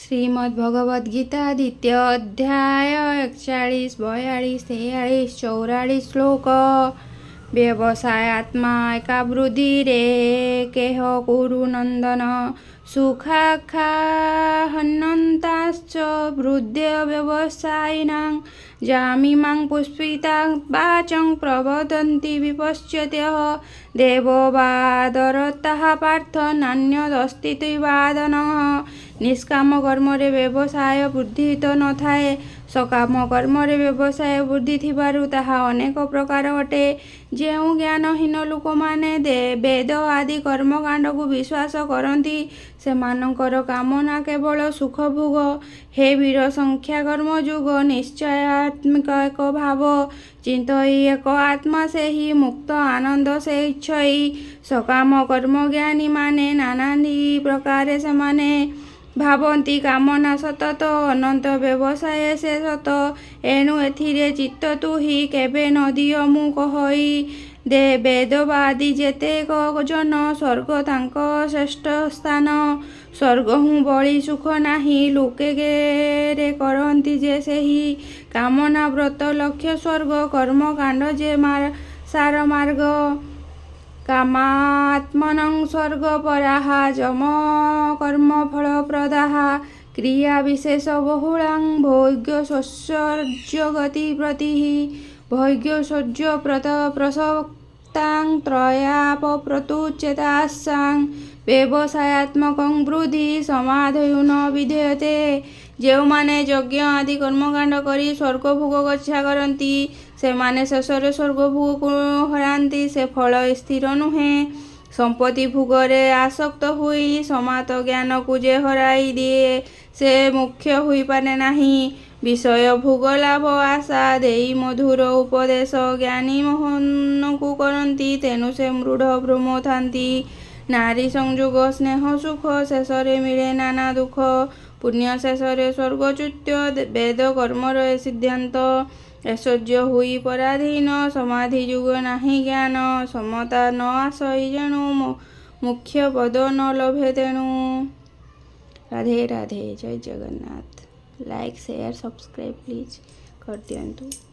ଶ୍ରୀମଦ୍ ଭଗବଦ୍ ଗୀତା, ଦ୍ୱିତୀୟ ଅଧ୍ୟାୟ, 41, 42, 43, 44 ଶ୍ଲୋକ। ବ୍ୟବସାୟାତ୍ମିକା ବୃଦ୍ଧିରେ କେହ କୁରୁ ନନ୍ଦନ ସୁଖାଖାହନନ୍ତାଶ୍ଚ ବୃଦ୍ଧ୍ୟ ବ୍ୟବସାୟିନାଂ ଯାମିମାଂ ପୁଷ୍ପିତାଂ ବାଚଂ ପ୍ରବଦନ୍ତି ବିପଶ୍ୟତ୍ୟଃ ଦେବବାଦରତାଃ ପାର୍ଥ ନାନ୍ୟଦସ୍ତି ବାଦନଃ। ନିଷ୍କାମ କର୍ମରେ ବ୍ୟବସାୟ ବୃଦ୍ଧି ତ ନଥାଏ। ସକାମ କର୍ମରେ ବ୍ୟବସାୟ ବୃଦ୍ଧି ଥିବାରୁ ତାହା ଅନେକ ପ୍ରକାର ଅଟେ। ଯେଉଁ ଜ୍ଞାନହୀନ ଲୋକମାନେ ବେଦ ଆଦି କର୍ମକାଣ୍ଡକୁ ବିଶ୍ୱାସ କରନ୍ତି, ସେମାନଙ୍କର କାମନା କେବଳ ସୁଖଭୋଗ। ହେ ବୀର, ସଂଖ୍ୟା କର୍ମଯୋଗ ନିଶ୍ଚୟାତ୍ମିକ ଏକ ଭାବ ଚିନ୍ତଇ ଏକ ଆତ୍ମା ସେହି ମୁକ୍ତ ଆନନ୍ଦ ସେ ଇଚ୍ଛଇ। ସକାମ କର୍ମ ଜ୍ଞାନୀମାନେ ନାନାଦି ପ୍ରକାରେ ସେମାନେ ଭାବନ୍ତି କାମନା ସତତ ଅନନ୍ତ ବ୍ୟବସାୟ ସେ ସତ। ଏଣୁ ଏଥିରେ ଚିତ୍ତ ତୁହି କେବେ ନ ଦିଅ ମୁଁ କହଇ ଦେ ବେଦବାଦୀ ଯେତେକ ଜନ ସ୍ୱର୍ଗ ତାଙ୍କ ଶ୍ରେଷ୍ଠ ସ୍ଥାନ। ସ୍ୱର୍ଗହୁଁ ବଳି ସୁଖ ନାହିଁ ଲୋକେ ରେ କରନ୍ତି ଯେ ସେହି କାମନା ବ୍ରତ ଲକ୍ଷ୍ୟ ସ୍ୱର୍ଗ କର୍ମକାଣ୍ଡ ଯେ ସାର ମାର୍ଗ। କାମାତ୍ମନଂ ସ୍ୱର୍ଗ ପରାଃ ଯମ କର୍ମଫଳପ୍ରଦାଃ କ୍ରିୟା ବିଶେଷ ବହୁଳାଂ ଭୋଗ୍ୟୈଶ୍ୱର୍ଯ୍ୟ ଗତି ପ୍ରତି ଭୋଗ୍ୟୈଶ୍ୱର୍ଯ୍ୟ ପ୍ରସକ୍ତାଂ ତ୍ରୟାପପ୍ରତୁଚେତାସାଂ ବ୍ୟବସାୟାତ୍ମକଂ ବୃଦ୍ଧି ସମାଧୟୁ ନ ବିଧୀୟତେ। ଯେଉଁମାନେ ଯଜ୍ଞ ଆଦି କର୍ମକାଣ୍ଡ କରି ସ୍ୱର୍ଗ ଭୋଗ ଇଚ୍ଛା କରନ୍ତି, ସେମାନେ ଶେଷରେ ସ୍ୱର୍ଗ ଭୋଗକୁ ହରାନ୍ତି। ସେ ଫଳ ସ୍ଥିର ନୁହେଁ। ସମ୍ପତ୍ତି ଭୋଗରେ ଆସକ୍ତ ହୋଇ ସମାତ ଜ୍ଞାନକୁ ଯେ ହରାଇ ଦିଏ, ସେ ମୁଖ୍ୟ ହୋଇପାରେ ନାହିଁ। ବିଷୟ ଭୋଗ ଲାଭ ଆଶା ଦେଇ ମଧୁର ଉପଦେଶ ଜ୍ଞାନୀ ମନକୁ କରନ୍ତି, ତେଣୁ ସେ ମୂଢ଼ ଭ୍ରମୁଥାନ୍ତି। ନାରୀ ସଂଯୋଗ ସ୍ନେହ ସୁଖ ଶେଷରେ ମିଳେ ନାନା ଦୁଃଖ। ପୁଣ୍ୟ ଶେଷରେ ସ୍ୱର୍ଗଚ୍ୟୁତ ବେଦ କର୍ମର ଏ ସିଦ୍ଧାନ୍ତ। ଐଶ୍ୱର୍ଯ୍ୟ ହୋଇ ପରାଧୀନ ସମାଧି ଯୋଗ ନାହିଁ ଜ୍ଞାନ ସମତା ନ ଆସଇ ଯେଣୁ ମୁଖ୍ୟ ପଦ ନ ଲଭେ ତେଣୁ। Radhe Radhe, Jay Jagannath. Like, share, subscribe please କରିଦିଅନ୍ତୁ।